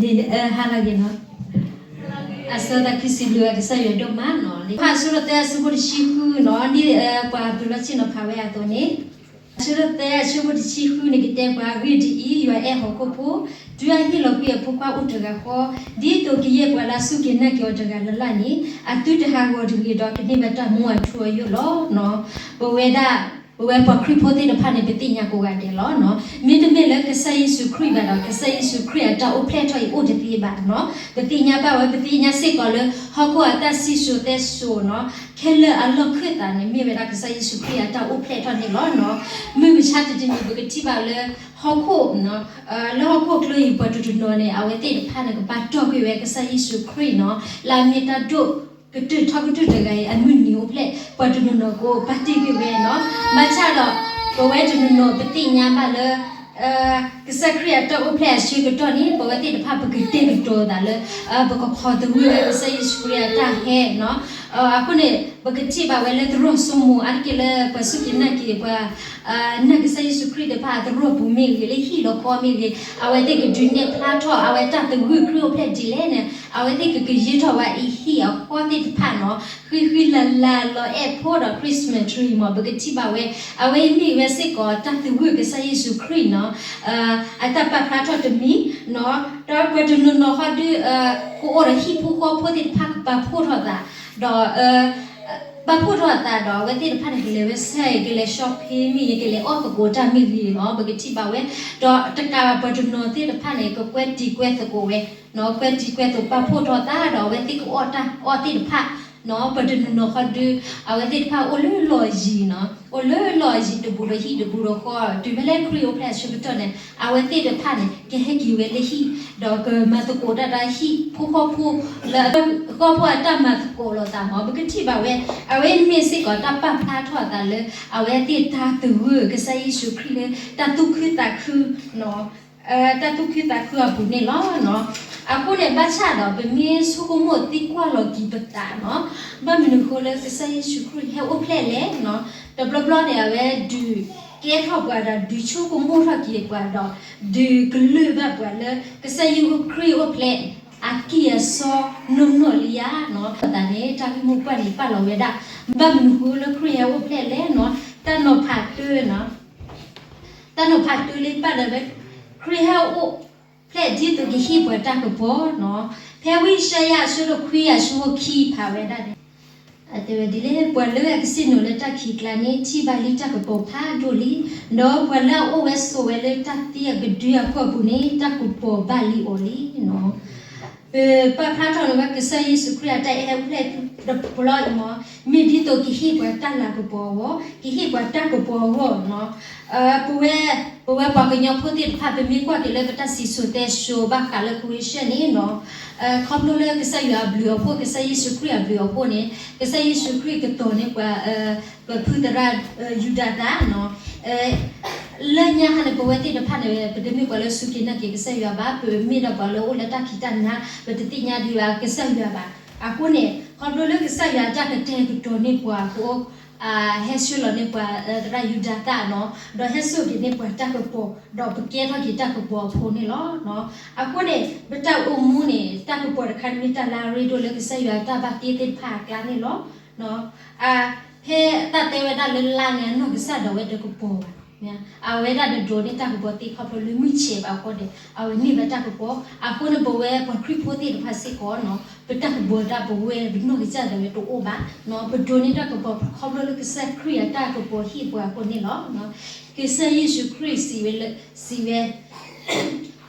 ဒ် ဟါလၢအဂ့ၤနီၤ, အဆၢသးခုစံးဘျုးဘၣ်ကစၢ်ယွၤဒိၣ်မးနီၤ, လံာ်ယိၤဟၣ်အဆၢဒိၣ်သၢအဆၢဖိတဆံဃုနီၤ, ဒ်ပှၤပၢၤလီၢ်ဆ့ၣ်နီၤဖးဝဲအသိးန့ၣ်, အဆၢဒိၣ်သၢအဆၢဖိတဆံဃုန့ၣ် ကတဲပှၤအဂ့ၢ်ဒ်အံၤ, ယွၤအဲၣ်ဟီၣ်ခိၣ်ဖိ, တုၤအဟ့ၣ်လီၤကွံာ်အဖိခွါအိၣ်တဂၤဃီ, ဒ်သိးကယဲၢ်ပှၤလၢအစူၢ်က့ၤနာ်က့ၤအီၤတဂၤလၢ်လၢ်န့ၣ်, အသုတဟးဂီၤတဂ့ၤဒီးကန့ၢ်ဘၣ်တၢ်မူအထူအယိာ်လီၤ. ပဝဲဒၣ် ပဝဲပှၤခရံာ်ဖိသ့ၣ်တဖၣ်န့ၣ် ပသ့ၣ်ညါကိးဂၤဒဲးလီၤ. မ့တမ့ၢ်လၢကစၢ်ယ့ၣ်ၡူးခရံာ်ဘၣ်ဒီး ကစၢ်ယ့ၣ်ၡူးခရံာ်အတၢ်အိၣ်ဖျဲၣ်ထီၣ်အံၤအိၣ်တသ့ဘၣ်နီၤ. ပသ့ၣ်ညါဘၣ်ဝဲ ပသ့ၣ်ညါစ့ၢ်ကီးလၢ ဟီၣ်ခိၣ်အတၢ်စံၣ်စိၤတဲစိၤနီၤ, ခဲလၢာ်အလီၢ်ခၢၣ်သးန့ၣ် မ့ၢ်ဝဲဒၣ်ကစၢ်ယ့ၣ်ၡူးခရံာ်အတၢ်အိၣ်ဖျဲၣ်ထီၣ်န့ၣ်လီၤ. မုၢ်မဆါတနံၤ ပကထံၣ်ဘၣ်လၢ ဟီၣ်ခိၣ် လၢဟီၣ်ခိၣ်ချၢအံၤ ပှၤတနီၤနီၤန့ၣ် အဝဲသ့ၣ်တဖၣ်န့ၣ် ကဘၣ်တီၢ်ကွံာ်ဝဲကစၢ်ယ့ၣ်ၡူးခရံာ်နီၤ, လၢအမ့ၢ်တၢ်ဒိၣ်ကတၢၢ်ထီကတၢၢ်တဂၤအံၤ အမုၢ်နံၤအိၣ်ဖျဲၣ် ပှၤတနီၤနီၤကအိၣ်ပာ်တ့ၢ်ကွံာ်ဝဲနီၤ. ဘၣ်ဆၣ်ဒီး ပဝဲတနီၤနီၤ ပသ့ၣ်ညါဘၣ်လၢ ကစၢ်ခရံာ်အတၢ်အိၣ်ဖျဲၣ်အဆၢကတီၢ်န့ၣ် ပဝဲသ့ၣ်တဖၣ် ပကတဲာ်ကတီၤသးလၢ ပကခီသဂၢၢ်ဝဲကစၢ်ယ့ၣ်ၡူးခရံာ်အတၢ်ဟဲနီၤ. အဃိန့ၣ် ပကထံၣ်ဘၣ်ဝဲလၢသရိာ်စိမိၤ အါတက့ၢ်လၢပှၤစူၢ်က့ၤနာ်က့ၤပှၤ နာ်ကစၢ်ယ့ၣ်ၡူးခရံာ်တဖၣ် အသရိာ်ပူၤမ့ၢ်ဂ့ၤ လၢဟံၣ်လီၤဃီမ့ၢ်ဂ့ၤ အဝဲသ့ၣ်ကဒုးနဲၣ်ဖျါထီၣ် အဝဲတၢ်သဂၢၢ်ခရံာ်အိၣ်ဖျဲၣ်ဒ်လဲၣ်န့ၣ် အဝဲသ့ၣ်ကကယၢထီၣ်ဝဲအံၤဟံၣ်အဃီသ့ၣ်တဖၣ်နီၤ, ဃံဃံလၤလၤလီၤအဲၣ်ဖိဒီး Christmas tree မ့ၢ် ပကထံၣ်ဘၣ်ဝဲ အဝဲအံၤမ့ၢ်ဝဲစ့ၢ်ကီးတၢ်သဂၢၢ်ကစၢ်ယ့ၣ်ၡူးခရံာ်နီၤ, အတၢ်ပာ်ဖျါထီၣ်တမံၤနီၤ, ဒီးပှၤတနီၤနီၤဃီဒုး ကအိၣ်ဒီးဟံၣ်ဖိဃီဖိသ့ၣ်တဖၣ်ကပာ်ဖှိၣ်ထီၣ်သး, ဒီး ပာ်ဖှိၣ်ထီၣ်အသးဒီး အဝဲသ့ၣ်တဖၣ်န့ၣ် ကလဲၤဝဲဆဲး ကလဲၤ shopping မ့ၢ်ဂ့ၤ ကလဲၤအီၣ်သကိးတၢ်မ့ၢ်ဂ့ၤနီၤ ပကထံၣ်ဘၣ်ဝဲ, ဒီးတကးဘၣ်ပှၤတနီၤသ့ၣ်တဖၣ်န့ၣ် ကကွဲတံၤကွဲသကိးဝဲနီၤ, ကွဲတံၤကွဲသကိးပာ်ဖှိၣ်ထီၣ်သးဒီး အဝဲသ့ၣ်ကအီၣ်တၢ်အီၣ်သ့ၣ်တဖၣ်နီၤ, ပှၤတနီၤနီၤဃီဒုး အဝဲသ့ၣ်တဖၣ်အိၣ်လၢလီၢ်ယံၤနီၤ, အိၣ်လၢလီၢ်ယံၤတဘူးဒီးဟံၣ်တဘူးဒီးဃီ, တုၤဖဲလၢခရံာ်အိၣ်ဖျဲၣ်အဆၢကတီၢ်န့ၣ် အဝဲသ့ၣ်တဖၣ်န့ၣ် ကဟဲက့ၤဝဲလၢဟံၣ် ဒီးကမၤသကိးတၢ်ဒီးဟံၣ်ဖိဃီဖိ လၢဃီဖိအတၢ်မၤသကိးလိာ်သးမ့ၢ် ပကထံၣ်ဘၣ်ဝဲ, အဝဲမ့ၢ်စ့ၢ်ကီးတၢ်ပာ်ဖျါထီၣ်အသးလၢ အဝဲသ့ၣ်တၢ်သဂၢၢ်ကစၢ်ယ့ၣ်ၡူးခရံာ်လၢ တၢ်သူၣ်ခုသးခု တၢ်သူၣ်ခုသးခုအပူၤန့ၣ်လီၤ. အဃိန့ၣ် ဘၣ်ဆၣ်ဒီး ပမ့ၢ်ဆိကမိၣ်သံကွၢ်လီၤက့ၤပသးနီၤ, ဘၣ်မနုၤဃိလၢကစၢ်ယ့ၣ်ၡူးခရံာ်ဟဲအိၣ်ဖျဲၣ်လဲၣ်နီၤ, တဘျီဘျီန့ၣ် အဝဲဒုးကဲထီၣ်ပှၤဒီး ဒုးဆိကမိၣ်ထီၣ်က့ၤပှၤဒီး ဒုးကလုၢ်ဘၣ်ပှၤလၢ ကစၢ်ယ့ၣ်ၡူးခရံာ်အိၣ်ဖျဲၣ် အကံၢ်အစီနီၢ်နီၢ်လံဧါနီၤ, အဃိသတးန့ၣ် တၢ်ဂ့ၢ်မိၢ်ပှၢ်န့ၣ် ပာ်လီၤဝဲဒၣ် ဘၣ်မနုၤဃိလၢခရံာ်ဟဲအိၣ်ဖျဲၣ်လဲၣ်နီၤ, တၢ်နီၤဖးတၢနီၤ တၢ်နီၤဖးတၢလၢပာ်လီၤဝဲ ခရံာ်ဟဲအိၣ်ဖျဲၣ်ဒ်သိးကဟ့ၣ်ပှၤတၢ်ကပီၤနီၤ, ဖဲဝံယၡါယၤအဆၢဒိၣ်ခွံအဆၢဖိခံဖးဝဲဒၣ်န့ၣ်, အတဲဝဲဒ်လဲၣ်, ပှၤလၢအကစံၣ်နီၤလၢတၢ်ခံးကျါန့ၣ် ထံၣ်ဘၣ်လံတၢ်ကပီၤဖးဒိၣ်လံ, ဒီးပှၤလၢအအိၣ်ဝဲဆိးဝဲလၢတၢ်သံအကဒုအဖီခိၣ်ပူၤန့ၣ် တၢ်ကပီၤဘၣ်လံအီၤလံနီၤ. ပပာ်ဖျါထီၣ်န့ၢ်ဝဲကစၢ်ယ့ၣ်ၡူးခရံာ်အတၢ်အဲၣ်ဟဲအိၣ်ဖျဲၣ်တဘျီအံၤမ့ၢ် မ့ၢ်ဒ်သိးကဟ့ၣ်ပှၤတၢ်လၤကပီၤအဂီၢ်, ကဟ့ၣ်ပှၤတၢ်ကပီၤအဂီၢ်နီၤ. ပဝဲ ပဝဲပှၤကညီဖိသ့ၣ်တဖၣ် ပမ့ၢ်ကွၢ်က့ၤလၢပတၢ်စံၣ်စိၤတဲစိၤဘၣ်ဃးလၢ Christian န့ၣ်နီၤ, ခီဖျိလၢကစၢ်ယွၤအဘျုးအဖှိၣ် ကစၢ်ယ့ၣ်ၡူးခရံာ်အဘျုးအဖှိၣ်န့ၣ် ကစၢ်ယ့ၣ်ၡူးခရံာ်ကတီၤန့ၢ်ပှၤ ပဖုသရၣ်ယူဒၤသၣ်နီၤ, လၢညါခါန့ၣ် ပဝဲသ့ၣ်တဖၣ်န့ၣ် ပတမ့ၢ်ပှၤလၢစူၢ်က့ၤနာ်က့ၤကစၢ်ယွၤဘၣ်, ပမ့ၢ်ဒၣ်ပှၤလၢအိၣ်လၢတၢ်ခံးတၢ်နၤ, ပတသ့ၣ်ညါဒံးဘၣ်ကစၢ်ယွၤဘၣ်. အဃိန့ၣ် ခီဖျိလၢကစၢ်ယွၤအတၢ်ကတဲာ်ကတီၤန့ၢ်ပှၤအဃိ ဟဲဆှၢလီၤန့ၢ်ပှၤသရၣ်ယူဒၤသၣ်နီၤ, ဒီးဟဲစိာ်က့ၤန့ၢ်ပှၤတၢ်ကပီၤ, ဒီးပကဲထီၣ်က့ၤတၢ်ကပီၤအဖိန့ၣ်လီၤ. အဃိန့ၣ် ပတၢ်အိၣ်မူန့ၣ် တၢ်ကပီၤတခါန့ၣ်မ့ၢ်တၢ်လၢအရ့ဒိၣ်လၢ ကစၢ်ယွၤအတၢ်ဘၣ်တ့သ့ၣ်တဖၣ်အကျါန့ၣ်လီၤ. ဖဲတၢ်တဲဝဲဒၣ်လၢလါန့ၣ် အနီၢ်ကစၢ်ဒၣ်ဝဲတကပီၤဘၣ်, အဝဲဒၣ်တဒိးန့ၢ်တၢ်ကပီၤသ့ခီဖျိလၢမုၢ်ဆဲးဘၣ်အဃိန့ၣ် အဝဲန့ၢ်ဘၣ်တၢ်ကပီၤ. အဃိန့ၣ် ပဝဲပှၤခရံာ်ဖိသ့ၣ်တဖၣ်စ့ၢ်ကီးနီၤ ပတၢ်ကပီၤတၢ်ပဝဲပနီၢ်ကစၢ်ဒၣ်ဝဲတအိၣ်ဘၣ်, ပဒိးန့ၢ်တၢ်ကပီၤခီဖျိလၢကစၢ်ခရံာ်အတၢ်ကပီၤဟ့ၣ်ပှၤအဃိန့ၣ်လီၤ. ကစၢ်ယ့ၣ်ၡူးခရံာ်စံးဝဲလၢ စံးဝဲ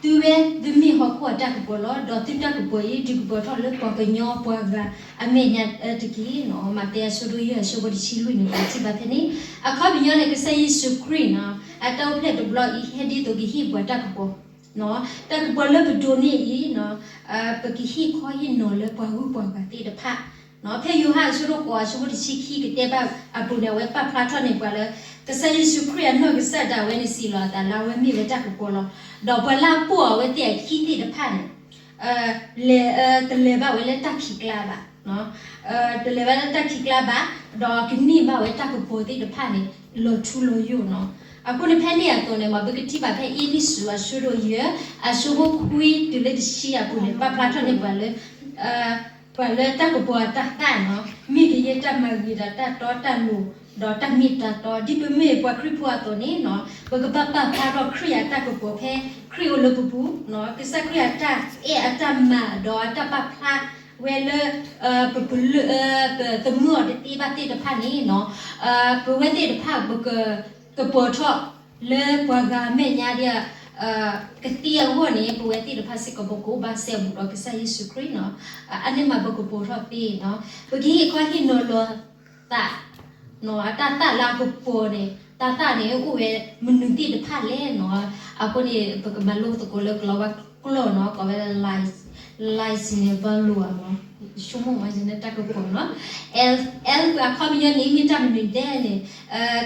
သုဝဲသုမ့ၢ်ဟီၣ်ခိၣ်အတၢ်ကပီၤလီၤ. ဒီးသုတၢ်ကပီၤအံၤ ဒုးကပီၤထီၣ်လၢပှၤကညီပှၤဂၤအမဲာ်ညါတက့ၢ်နီၤ. မးသဲအဆၢဒိၣ်ယဲၢ်အဆၢဖိတဆံလွံၢ်န့ၣ် ပထံၣ်ဘၣ်ဖဲန့ၣ်. အခီပညီန့ၣ် ကစၢ်ယ့ၣ်ၡူးခရံာ်နီၤ အတၢ်အိၣ်ဖျဲၣ်တဘျီအံၤ ဟဲဒ်သိးကဟ့ၣ်ပှၤတၢ်ကပီၤ တၢ်ကပီၤလၢပဒိးန့ၢ်အံၤ ပကဟ့ၣ်ခီဟ့ၣ်နီၤလၢပှၤဂုၤပှၤဂၤသ့ၣ်တဖၣ်. ဖဲယိၤဟၣ်အဆၢဒိၣ်ဃိးအဆၢဖိတဆံခံကတဲဘၣ်အပူၤန့ၣ် အဝဲပာ်ဖျါထီၣ်န့ၢ်ပှၤလၢ ကစၢ်ယ့ၣ်ၡူးခရံာ်အနီၢ်ကစၢ်ဒၣ်ဝဲန့ၣ်စံးလီၤအသးလၢအဝဲမ့ၢ်ဝဲတၢ်ကပီၤလီၤ. ဒီးပှၤလၢအပိာ်အဝဲသ့ၣ်အခံသ့ၣ်တဖၣ်န့ၣ် လဲၤ တလဲၤဘၣ်ဝဲလၢတၢ်ခံးကျါဘၣ် တလဲၤဘၣ်လၢတၢ်ခံးကျါဘၣ်, ဒီးကန့ၢ်ဘၣ်ဝဲတၢ်ကပီၤသ့ၣ်တဖၣ်န့ၣ် လီၤထူလီၤယိာ်နီၤ. အဃိန့ၣ်ဖဲန့ၣ်အသိးန့ၣ် မ်ပကထံၣ်ဘၣ်ဖဲအ့းဖ့းစူးအဆၢဒိၣ်ယဲၢ် အဆၢဖိခွံတုၤလၢတဆံအပူၤန့ၣ် ပာ်ဖျါထီၣ်န့ၢ်ပှၤလၢ ပှၤလၢတၢ်ကပီၤအတၢ်သၣ်နီၤ မ့ၢ်ကယဲၢ်တၢ်မၤဂ့ၤဒီးတၢ်တီတၢ်လိၤ ဒီးတၢ်မ့ၢ်တၢ်တီ ဒ်ပမ့ၢ်ပှၤခရံာ်ဖိအသိးန့ၣ်နီၤ ပကဘၣ်ပာ်ဖျါထီၣ်ခရံာ်အတၢ်ကပီၤဖဲခရံာ်အိၣ်လၢပပူၤနီၤ ကစၢ်ခရံာ်အတၢ်အဲၣ်အတၢ်မၤဒီးအတၢ်ပာ်ဖျါဝဲလၢ ပပလၢ ပသမုအီၤတသ့ဘၣ်သ့ၣ်တဖၣ်န့ၣ်နီၤ ပဝဲသ့ၣ်တဖၣ်ပက ကပီၤထီၣ်လၢပှၤဂၤအမဲာ်ညါဒ် ကသ့အဂီၢ်န့ၣ် ပဝဲသ့ၣ်တဖၣ်စ့ၢ်ကီး ပကအိၣ်ဘၣ်စဲဘူးဒီးကစၢ်ယ့ၣ်ၡူးခရံာ်နီၤ အန့ၣ်မးပကပီၤထီၣ်သ့နီၤ ပကဟ့ၣ်ခီဟ့ၣ်နီၤလီၤသး အတၢ်သၣ်လၢအကပီၤန့ၣ် တၢ်သၣ်န့ၣ်အိၣ်ဝဲမနုၤသ့ၣ်တဖၣ်လဲၣ်နီၤ အဃိန့ၣ် ပကမၤလိသကိးလၢကလီၤဝါကျိာ်နီၤ ကိးဝဲ lysine valve မး ဆိကမိၣ်မး ယန့ၣ်တၢ်ကပီၤနီၤ L အခီပညီန့ၣ် မ့ၢ်တၢ်မနုၤဒဲးန့ၣ်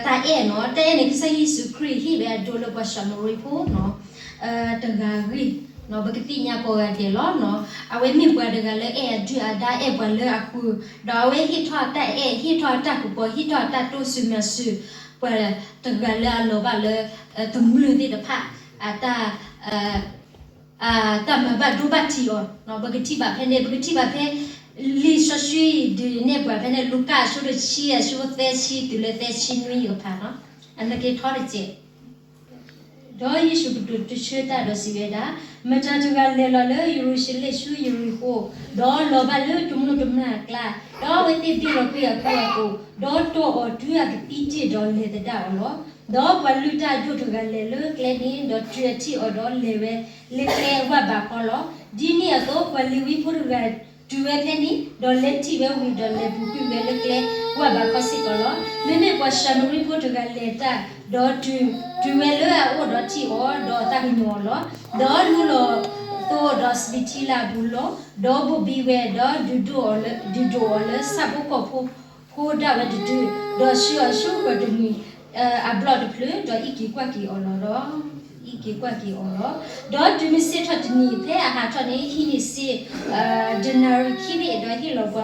တၢ်အဲၣ်နီၤ တၢ်အဲၣ်န့ၣ် ကစၢ်ယ့ၣ်ၡူးခရံာ်ဟ့ၣ်ဝဲအဒိလၢပှၤၡၤမရံဖိနီၤ တဂၤအဂ့ၢ် ပကသ့ၣ်ညါကိးဂၤဒဲးလီၤနီၤ အဝဲမ့ၢ်ပှၤတဂၤလၢအဲၣ်အဒုၣ်အဒါအဲၣ်ပှၤလၢအဃုာ် ဒီးအဝဲဟ့ၣ်ထီၣ်အတၢ်အဲၣ် ဟ့ၣ်ထီၣ်အတၢ်ကပီၤ ဟ့ၣ်ထီၣ်အတၢ်တိစၢၤမၤစၢၤ ပှၤတဂၤလၢအလီၤဘၣ်လၢ သမုၢ်သ့ၣ်တဖၣ် အတၢ် တၢ်မၤဘၣ်ဒိဘၣ်ထံးအီၤ ပကထံၣ်ဘၣ်ဖဲန့ၣ် ပကထံၣ်ဘၣ်ဖဲ လံာ်စီဆှံဒုးနဲၣ်ပှၤဖဲန့ၣ် လူၤကၣ်အဆၢဒိၣ်တဆံ အဆၢဖိသၢဆံတုၤလၢသၢဆံနွံအဖးနီၤ အနက့ထီတစဲး ဒီးယ့ၣ်ၡူးကတိၤတဆၢတၢ်ဒီးစံးဝဲဒၣ်, မတၤတဂၤလဲၤလီၤလၢယရူၤၡလ့ၣ်ဆူယရံၤဃိၣ်, ဒီးလီၤဘၣ်လၢတမူတမၢ်အကျါ, ဒီးအဝဲသ့ၣ်ဘ့ၣ်လီၤကွံာ်အခိၣ်အဃိၣ်, ဒီးတီၢ်အီၤတုၤအကသံတ့ၢ်ဒီးလဲၤသဒၣ်အီၤလီၤ. ဒီးပှၤလုၢ်တၢ်အဒိၣ်တဂၤလဲၤလၢကျဲန့ၣ်, ဒီးတုၤအထံၣ်အီၤဒီးလဲၤဝဲလၢကျဲဝၢ်ဘးခီလီၤ. ဒ်န့ၣ်အသိးပှၤလ့ၤဝံဖိတဂၤ တုၤဝဲဖဲန့ၣ်, ဒီးလဲၤထံၣ်ဝဲဝံၤဒီးလဲၤပူၤကွံာ်ဝဲလၢကျဲဝၢ်ဘးခီစ့ၢ်ကီးလီၤ. မ့မ့ၢ်ပှၤၡၤမရံဖိတဂၤလဲၤတၢ်, ဒီးတုၤ, တုၤဝဲလၢအအိၣ်ဒီးထံၣ်အီၤ, ဒီးသးကညီၤအီၤလီၤ. ဒီးလူလီၤသိဒီးစပံးထံလၢအပူၤလီၤ. ဒီးဘိၣ်ဘံဝဲ, ဒီးဒုးဒိၣ်အီၤလၢ, ဒုးဒိၣ်အီၤလၢဆၣ်ဖိကီၢ်ဖိ ဖိဒၣ်ဝဲတဒု, ဒီးဆှၢအီၤဆူပှၤတမှံၤအဘျီၣ်တဖျၢၣ်, ဒီးအံးက့ၤကွၢ်က့ၤအီၤလီၤ. ဒီးအံးက့ၤကွၢ်က့ၤအီၤလီၤ. ဒီးတုၤမုၢ်ဆ့ၣ်ထီၣ်တနံၤဖဲအဟးထီၣ်န့ၣ်, ဟံးန့ၢ်စ့ ဒနၤရံၤခံဘ့ၣ်, ဒီးဟ့ၣ်လီၤပှၤဘျီၣ်ခိ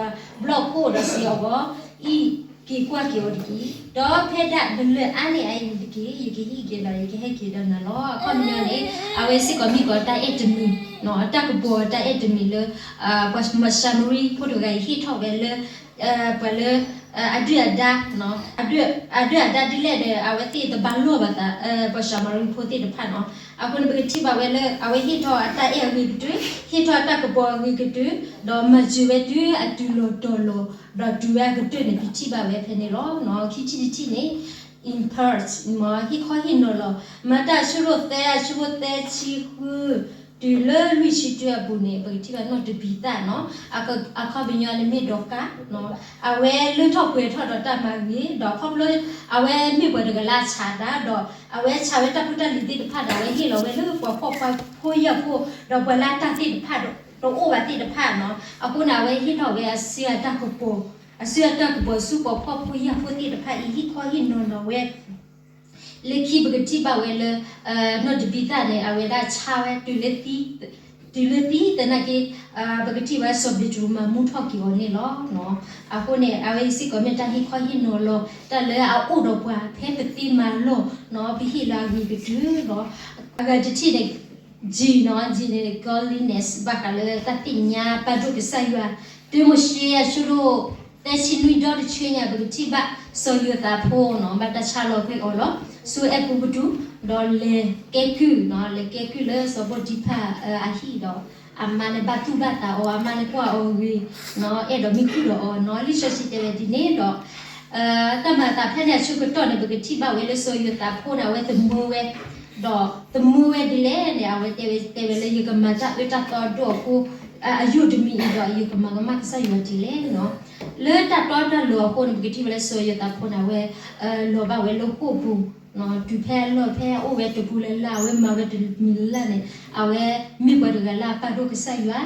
ၣ်ဒီးစံးအီၤ, အံးက့ၤကွၢ်က့ၤအီၤတက့ၢ်. ဒီးဖဲဒၣ်နလၢၢ်အါန့ၢ်အအံၤတက့ၢ်, ယကဟံးက့ၤဒီးယကဟဲက့ၤဒီးနၤလီၤ. အခီပညီန့ၣ်, အဝဲစ့ၢ်ကီးမ့ၢ်ကီးတၢ်အဲၣ်တမံၤ, တၢ်ကပီၤတၢ်အဲၣ်တမံၤလၢ ပှၤၡၤမရံဖိတဂၤအံၤဟ့ၣ်ထီၣ်ဝဲလၢ ပှၤလၢ အဒုၣ်အဒါ, အဒုၣ်အဒါဒ်လဲၣ်ဒီး အဝဲသ့ၣ်တဘၣ်လိာ်ဘၣ်သး ပှၤၡၤမရံဖိသ့ၣ်တဖၣ်နီၤ. အဃိန့ၣ် ပကထံၣ်ဘၣ်ဝဲလၢ အဝဲဟ့ၣ်ထီၣ်အတၢ်အဲၣ်အဂ့ၤကတၢၢ်, ဟ့ၣ်ထီၣ်အတၢ်ကပီၤအဂ့ၤကတၢၢ်, ဒီးမၤစၢၤဝဲတုၤအတုၤလီၤတီၤလီၤ, ဒီးတုၤဝဲအကတၢၢ်န့ၣ် ပထံၣ်ဘၣ်ဝဲဖဲန့ၣ်လီၤ. ခံထံၣ်တထံၣ်န့ၣ် impart မ့ၢ်ဟ့ၣ်ခီဟ့ၣ်နီၤလီၤ. မၤတၢ်အဆၢဒိၣ်သၢ အဆၢဖိသၢဆံဃု တုၤလၢလွံၢ်ဆံတၢအပူၤန့ၣ် ပကထံၣ်ဘၣ်နီၢ်တဘံၤသၣ်နီၤ. အခီပညီန့ၣ်မ့ၢ်ဒီကၢ်, အဝဲလၢထီၣ်ပှဲၤထီၣ်ဒီးတၢ်မၤဂ့ၤ, ဒီးခီဖျိ အဝဲမ့ၢ်ပှၤတဂၤလၢအဆးတၢ်, ဒီးအဝဲဆးဝဲတၢ်ဖိတၢ်လံၤသ့ၣ်တဖၣ်ဒီး အဝဲဟ့ၣ်လီၤဝဲလၢပှၤဖှီၣ်ဖိယာ်ဖိ, ဒီးပှၤလၢအတၢ်သ့ၣ်တဖၣ်ဒီး တအိၣ်ဘၣ်သ့ၣ်တဖၣ်နီၤ. အဃိန့ၣ် အဝဲဟ့ၣ်ထီၣ်ဝဲအစုအတၢ်ကပီၤ, အစုအတၢ်ကပီၤဆူပှၤဖှီၣ်ဖိယာ်ဖိသ့ၣ်တဖၣ်အံၤ ဟ့ၣ်ခီဟ့ၣ်နီၤနီၤဝဲ လၢခံပကထံၣ်ဘၣ်ဝဲလၢ နီၢ်တဘံၤသၣ်န့ၣ် အဝဲဒၣ်ဆါဝဲ တုၤလၢသံသနာ်က့ ပကထံၣ်ဝဲစီၤပ့းတရူးမၤမူထီၣ်က့ၤအီၤန့ၣ်လီၤ. အဃိန့ၣ် အဝဲစ့ၢ်ကီးမ့ၢ်တၢ်ဟ့ၣ်ခီဟ့ၣ်နီၤလီၤ တၢ်လၢအအိၣ်ဒီးပှၤဖဲပသ့မၤလီၢ်နီၤ, ပဟ့ၣ်လၢအဂ့ၤကတၢၢ်လီၤ. အဂၤတထံၣ်န့ၣ် G နီၤ, G န့ၣ် godliness ဘၣ်ဃးလၢတၢ်သ့ၣ်ညါပာ်ဒိၣ်ကစၢ်ယွၤ, တုၤမိၤၡ့အဆၢဒိၣ် သၢဆံနွံဒီတဆၢညါ ပကထံၣ်ဘၣ်စီၤယိၤသးဖိနီၤ, ဘၣ်တၢ်ဆါလီၤကွံာ်အီၤလီၤ. ဆူအဲၤကူပတူး, ဒီးလဲၤကဲကုၢ်နီၤ, လဲၤကဲကုၢ်လၢစီၤပိတံဖၢ်အဟံၣ်ဒီး အမါန့ၣ်ဘၣ်သူၣ်ဘၣ်သးအီၤ, အမါန့ၣ်ကွၢ်အီၤဂ့ၤနီၤ, အဲၣ်ဒိးမံဃုာ်ဒီးအီၤနီၤ. လံာ်စီဆှံတဲဝဲဒ်န့ၣ်ဒီး တၢ်မၤအသးဖဲန့ၣ်အဆၢကတီၢ်န့ၣ် ပကထံၣ်ဘၣ်ဝဲလၢစီၤယိၤသးဖိန့ၣ် အဝဲသမၢဝဲ, ဒီးသမၢဝဲဒ်လဲၣ်န့ၣ် အဝဲတဲဝဲ, တဲဝဲလၢယကမၤတၢ်အၢတၢ်သီဒိၣ်အဃိ, အယိာ်တမံၤအံၤဒီး ယကမၤကမၣ်ကစၢ်ယွၤဒ်လဲၣ်နီၤ. လၢတၢ်တီတၢ်လိၤအဃိန့ၣ် ပကထံၣ်ဝဲလၢစီၤယိၤသးဖိန့ၣ် အဝဲ လီၤဘၣ်ဝဲလၢဃိာ်ပူၤ, တုၤဖဲအလီၢ်ဖဲအအိၣ်ဝဲတပူၤလၢ်လၢ် အဝဲမၤဝဲတမံၤလၢ်လၢ်န့ၣ် အဝဲမ့ၢ်ပှၤတဂၤလၢအပာ်ဒိၣ်ကစၢ်ယွၤ,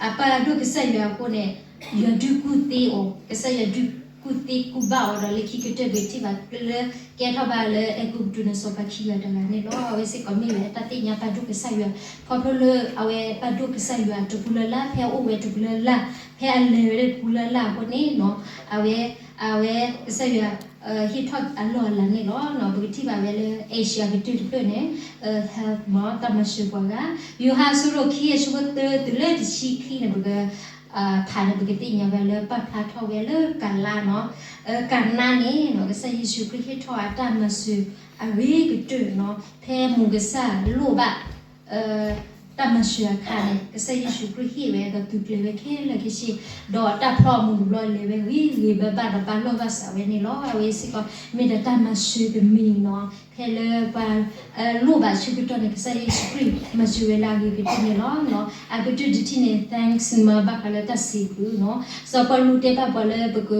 အပာ်ဒိၣ်ကစၢ်ယွၤအဃိန့ၣ် ယွၤဒုးကူၣ်သ့အီၤ, ကစၢ်ယွၤဒုးကူၣ်သ့ကူၣ်ဘၣ်အီၤဒီး လၢခံကတၢၢ်ပထံၣ်ဘၣ်လၢ ကဲထီၣ်ဘၣ်လၢအဲၤကူပတူးန့ၣ် စီၤပၤခံဂၤတဂၤန့ၣ်လီၤ. အဝဲစ့ၢ်ကီးမ့ၢ်ဝဲတၢ်သ့ၣ်ညါပာ်ဒိၣ်ကစၢ်ယွၤ, ခီဖျိလၢအဝဲပာ်ဒိၣ်ကစၢ်ယွၤတပူၤလၢ်လၢ် ဖဲအအိၣ်ဝဲတပူၤလၢ်လၢ် ဖဲအလဲၤဝဲတပူၤလၢ်လၢ်အဃိန့ၣ်နီၤ, အဝဲ, အဝဲကစၢ်ယွၤ ဟ့ၣ်ထီၣ်အလီၢ်အလၤန့ၣ်လီၤ. ပကထံၣ်ဘၣ်ဝဲလၢ Asia အကတၢၢ်တဖျၢၣ်န့ၣ် health မ့ၢ်တၢ်မၤစၢၤပှၤဂၤ, ယိၤဟၣ်အဆၢဒိၣ်ခံအဆၢဖိသၢတုၤလၢတဆံခံန့ၣ် ပက ဖးန့ၣ် ပကသ့ၣ်ညါဝဲလၢပာ်ဖျါထီၣ်ဝဲလၢကၤလါနီၤ, ကၤနါန့ၣ်နီၤ ကစၢ်ယ့ၣ်ၡူးခရံာ်ဟ့ၣ်ထီၣ်အတၢ်မၤစၢၤအဂ့ၤကတၢၢ်နီၤ ဖဲမိၢ်ကစၢ်လိၣ်ဘၣ် တၢ်မၤစၢၤအခါန့ၣ် ကစၢ်ယ့ၣ်ၡူးခရံာ်ဟ့ၣ်ဝဲဒီးသုးကျဲၤဝဲခဲလၢာ်ခဲဆ့, ဒီးတၢ်ဖျီအမူးတဘျီလဲၤဝဲဂ့ၤဂ့ၤဘၣ်ဘၣ်ဒီးဘၣ်လီၢ်ဘၣ်စးဝဲန့ၣ်လီၤ. အဝဲစ့ၢ်ကီး မ့ၢ်ဒီးတၢ်မၤစၢၤတမံၤနီၤ ဖဲလၢပှၤလိၣ်ဘၣ်ဆၢကတီၢ်န့ၣ် ကစၢ်ယ့ၣ်ၡူးခရံာ်မၤစၢၤဝဲလၢအဂ့ၤကတၢၢ်န့ၣ်လီၤ. အကတၢၢ်တထံၣ်န့ၣ် thanks မၤဘၣ်ဃးလၢတၢ်စံးဘျုးနီၤ, စီၤပီလူးတဲဘၣ်ပှၤလၢပက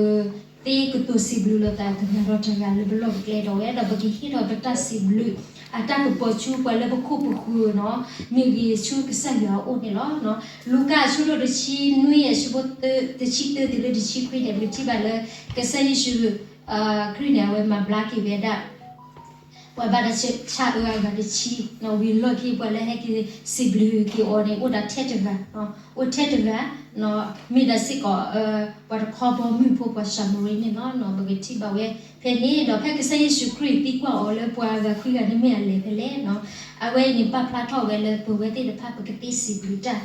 သ့ကတိၤစံးဘျုးလိာ်သးတဂၤဒီးတဂၤလၢပလီၢ်ပကျဲဒီးဝဲ ဒီးပကဟ့ၣ်ထီၣ်ပတၢ်စံးဘျုး အတၢ်ကပီၤဆူပှၤလၢပခိၣ်ပဃၢၤနီၤ မ့ၢ်ဂ့ၤဆူကစၢ်ယွၤအအိၣ်န့ၣ်လီၤ. လူၤကၣ်အဆၢဒိၣ်တဆံနွံအဆၢဖိတဆံသၢတုၤလၢတဆံခွံန့ၣ် ပကထံၣ်ဘၣ်လၢ ကစၢ်ယ့ၣ်ၡူး ခရံာ်န့ၣ် အဝဲမၤဘျါက့ၤဝဲဒၣ် ပှၤဘၣ်တၢ်ဆါအၢအဂၤတဆံ, ဝံၤလီၢ်ခံပှၤလၢဟဲက့ၤစံးဘျုးက့ၤအီၤန့ၣ် အိၣ်ဒၣ်ထဲတဂၤ, အိၣ်ထဲတဂၤ, မ့ၢ်ဒၣ်စ့ၢ်ကီး ပှၤတခီဘီမုၢ်ဖိပှၤၡၤမရံန့ၣ်လီၤ. ပကထံၣ်ဘၣ်ဝဲဖဲန့ၣ်ဒီး ဖဲကစၢ်ယ့ၣ်ၡူးခရံာ်သံကွၢ်အီၤလၢပှၤဂၤခွံဂၤန့ၣ်မ့ၢ်အလဲၤဖဲလဲၣ်နီၤ, အဝဲအံၤန့ၣ်ပာ်ဖျါထီၣ်ဝဲလၢပဝဲသ့ၣ်တဖၣ်ပကသ့စံးဘျုးတၢ်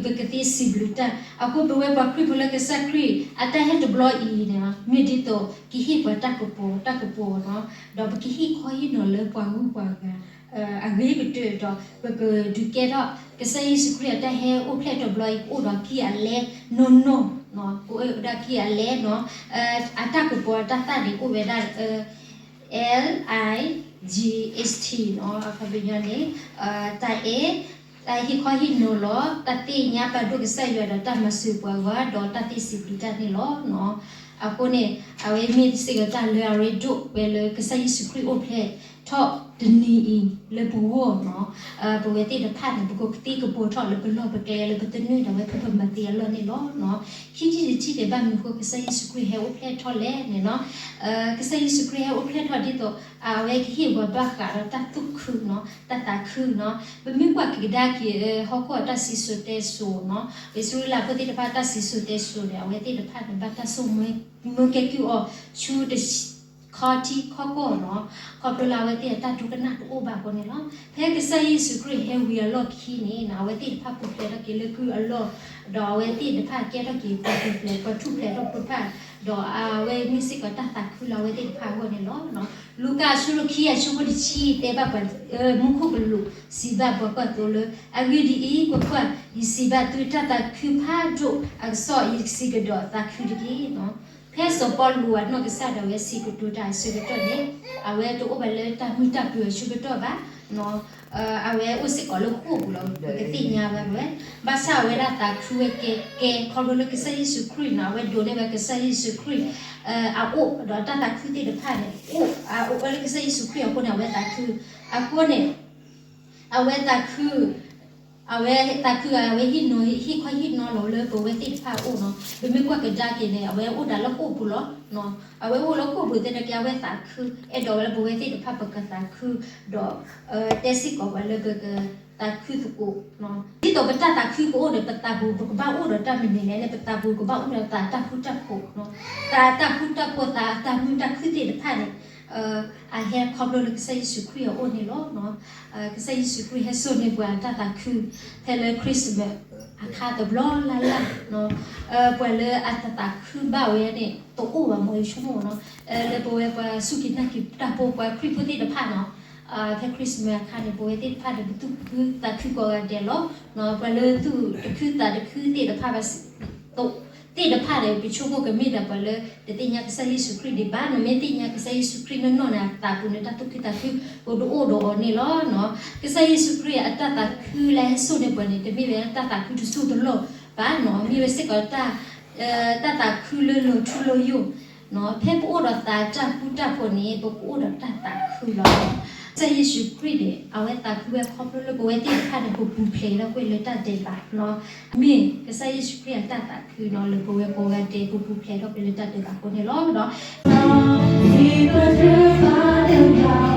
ပကသ့စံးဘျုးတၢ်. အဃိပဝဲပှၤခရံာ်ဖိလၢကစၢ်ခရံာ်အတၢ်ဟဲတဘျီအံၤန့ၣ် မ့ၢ်ဒ်သိးကဟ့ၣ်ပှၤတၢ်ကပီၤ တၢ်ကပီၤနီၤ, ဒီးပကဟ့ၣ်ခီဟ့ၣ်နီၤလၢပှၤဂုၤပှၤဂၤ အဂ့ၤကတၢၢ်ဒီး ပကဒုးကဲထီၣ် ကစၢ်ယ့ၣ်ၡူးခရံာ်အတၢ်ဟဲအိၣ်ဖျဲၣ်တဘျီအံၤ ကအိၣ်ဒီးကံၢ်အလဲနီၢ်နီၢ်, ကအိၣ်ဒီးကံၢ်အလဲနီၤ, အတၢ်ကပီၤအတၢ်သၣ်န့ၣ် အိၣ်ဝဲဒၣ် L I G H T နီၤ, အခီပညီန့ၣ် တၢ်အဲၣ်, တၢ်ဟ့ၣ်ခီဟ့ၣ်နီၤလီၤ, တၢ်သ့ၣ်ညါပာ်ဒိၣ်ကစၢ်ယွၤဒီးတၢ်မၤစၢၤပှၤဂၤ ဒီးတၢ်သ့စံးဘျုးတၢ်န့ၣ်လီၤ. အဃိန့ၣ် အဝဲမ့ၢ်စ့ၢ်ကီးတၢ်လၢအရ့ဒိၣ်ဝဲလၢကစၢ်ယ့ၣ်ၡူးခရံာ်အိၣ်ဖျဲၣ်ထီၣ်တနံၤအံၤလၢပဂီၢ်နီၤ, ပဝဲသ့ၣ်တဖၣ်န့ၣ် ပကသ့ကပီၤထီၣ်လၢပလီၢ်ပကျဲလၢပသနၢၣ် ဒီးဝဲဖဲပမၤသ့အလီၢ်န့ၣ်လီၤ. ခံထံၣ်တထံၣ်န့ၣ် ဘၣ်မနုၤအဃိကစၢ်ယ့ၣ်ၡူးခရံာ်ဟဲအိၣ်ဖျဲၣ်ထီၣ်လဲၣ်န့ၣ်နီၤ, ကစၢ်ယ့ၣ်ၡူးခရံာ်ဟဲအိၣ်ဖျဲၣ်ထီၣ်ဒ်သိး အဝဲကဟ့ၣ်ပှၤဘၣ်ဃးဒီးတၢ်သူၣ်ခုနီၤ, တၢ်သးခုနီၤ, ပမ့ၢ်ကွၢ်ကဒါက့ၤ ဟီၣ်ခိၣ်အတၢ်စံၣ်စိၤတဲစိၤနီၤ, အံၣ်စရ့လးဖိသ့ၣ်တဖၣ်တၢ်စံၣ်စိၤတဲစိၤန့ၣ် အဝဲသ့ၣ်တဖၣ်န့ၣ် ဘၣ်တၢ်ဆိၣ်မၢကဲကုၢ်အီၤဆူတ ခီထံခီကီၢ်နီၤ, ခီဖျိလၢအဝဲသ့ၣ်အတၢ်ဒိကနၣ်တအိၣ်ဘၣ်အဃိန့ၣ်လီၤ. ဖဲကစၢ်ယ့ၣ်ၡူးခရံာ်ဟဲဝံၤအလီၢ်ခံန့ၣ် အဝဲသ့ၣ်တဖၣ်ပူၤဖျဲးထီၣ်က့ၤလၢကုၢ်အလီၢ်, ဒီးအဝဲသ့ၣ်တဖၣ်ကဲထီၣ်က့ၤပှၤပူၤဖျဲး ပှၤထူၣ်ဖျဲးထီၣ်ဖိတဖၣ်, ဒီးအဝဲမ့ၢ်စ့ၢ်ကီးတၢ်သးခုလၢအဝဲသ့ၣ်တဖၣ်အဂီၢ်န့ၣ်လီၤ. လူၤကၣ်အဆၢဒိၣ်ခံအဆၢဖိတဆံတဲဘၣ်ပှၤ မူခိၣ်ကလူးစံးဘၣ်ပှၤကွၢ်သိလၢ အဂ့ၢ်ဒ်အံၤ, ကွၢ်ကွၢ်, ယစံးဘၣ်သုတၢ်သးခုဖးဒိၣ်အကစီၣ် ယစံးကဒီးသးခုတက့ၢ်. ဖဲစီၤပီလူးအနီၢ်ကစၢ်ဒၣ်ဝဲစံးကတိၤတၢ်အဆၢကတီၢ်န့ၣ် အဝဲတအိၣ်ဘၣ်လၢတၢ်မုာ်တၢ်ပၢၤအဆၢကတီၢ်ဘၣ်, အဝဲအိၣ်စ့ၢ်ကီးလၢဃိာ်ပူၤလီၤ. ပကသ့ၣ်ညါဘၣ်ဝဲ ဘၣ်ဆၣ်အဝဲဒၣ်သးခုဝဲကဲကဲ ခီဖျိလၢကစၢ်ယ့ၣ်ၡူးခရံာ်နီၤ, အဝဲဒိးန့ၢ်ဝဲကစၢ်ယ့ၣ်ၡူးခရံာ် အအိၣ်ဒီးတၢ်သးခုသ့ၣ်တဖၣ်န့ၣ် အိၣ်အအိၣ်ဝဲလၢကစၢ်ယ့ၣ်ၡူးခရံာ်အဃိန့ၣ် အဝဲသးခု, အဃိန့ၣ် အဝဲသးခု အဝဲသးခုဂ့ၤ အဝဲဟ့ၣ်နီၤ ဟ့ၣ်ခီဟ့ၣ်နီၤလီၤလၢပဝဲသ့ၣ်တဖၣ်အအိၣ်နီၤ. ပမ့ၢ်ကွၢ်ကဒါက့ၤန့ၣ် အဝဲအိၣ်ဒၣ်လၢဃိာ်ပူၤလီၤ. အဝဲအိၣ်လၢဃိာ်ပူၤသနာ်က့ အဝဲသးခု အဲၣ်ဒိးဝဲလၢပဝဲသ့ၣ်တဖၣ်ပကသးခု ဒီး တဲစ့ၢ်ကီးပှၤလၢပကသးခုသကိး ဒ်သိးပတၢ်သးခုကအိၣ်န့ၣ် ပသးပူၤပကဘၣ်အိၣ်ဒီးတၢ်မနုၤလဲၣ်န့ၣ် ပသးပူၤကဘၣ်အိၣ်ဒီးသးတၢ်ဃူတၢ်ဖိး, သးတၢ်ဃူတၢ်ဖိး သးတၢ်မုာ်တၢ်ခုသ့ၣ်တဖၣ်န့ၣ် အဟဲခီဖျိလၢကစၢ်ယ့ၣ်ၡူးခရံာ်အအိၣ်န့ၣ်လီၤ. ကစၢ်ယ့ၣ်ၡူးခရံာ်ဟဲစိာ်န့ၢ်ပှၤတၢ်သးခု ဖဲလၢ Christmas အခါတဘျီလၢ်လၢ် ပှၤလၢအတသးခုဘၣ်ဝဲန့ၣ် တအိၣ်ဘၣ်မ့ၢ် ယဆိကမိၣ်နီၤ, လၢပဝဲပှၤစူၢ်က့ၤနာ်က့ၤတၢ်ဖိ ပှၤခရံာ်ဖိသ့ၣ်တဖၣ်နီၤ, ဖဲ Christmas အခါန့ၣ် ပဝဲသ့ၣ်တဖၣ်န့ၣ် ပသူၣ်ခုသးခုကိးဂၤဒဲးလီၤ. ပှၤလၢသူၣ်တခုသးတခုသ့ၣ်တဖၣ်ဘၣ် သ့ၣ်တဖၣ်န့ၣ် ပဆိကမိၣ်ကမ့ၢ်ဒၣ်ပှၤလၢ တသ့ၣ်ညါကစၢ်ယ့ၣ်ၡူးခရံာ်ဒံးဘၣ်. နမ့ၢ်သ့ၣ်ညါကစၢ်ယ့ၣ်ၡူးခရံာ်နီၢ်နီၢ်န့ၣ် အသးပူၤန့ၣ် တၢ်သူၣ်ခုသးခု ကအိၣ်ဒီးအီၤန့ၣ်လီၤ. ကစၢ်ယ့ၣ်ၡူးခရံာ်အတၢ်သးခုလၢဟဲစိာ်န့ၢ်ပှၤန့ၣ် တမ့ၢ်ဝဲတၢ်သးခုတစိၢ်တလီၢ်ဘၣ်နီၤ, မ့ၢ်ဝဲစ့ၢ်ကီး တၢ်သးခုလၢလီၤထူလီၤယိာ်, ဖဲပအိၣ်ဒီးသးတၢ်ဃူတၢ်ဖိးန့ၣ် ပကအိၣ်ဒီးတၢ်သးခုလီၤ. ကစၢ်ယ့ၣ်ၡူးခရံာ်န့ၣ် အဝဲသးခုဝဲခီဖျိလၢပဝဲသ့ၣ်တဖၣ်န့ၣ် ပပူၤဖျဲးထီၣ်ကွံာ်လၢတၢ်ဒဲးဘးလီၤ. မ့ၢ်ကစၢ်ယ့ၣ်ၡူးခရံာ်အတၢ်သးခုနီၤ လၢပဝဲကိးဂၤဒဲး ပပူၤဖျဲးထီၣ်ကွံာ်လၢတၢ်ဒဲးဘးအဃိန့ၣ်လီၤ.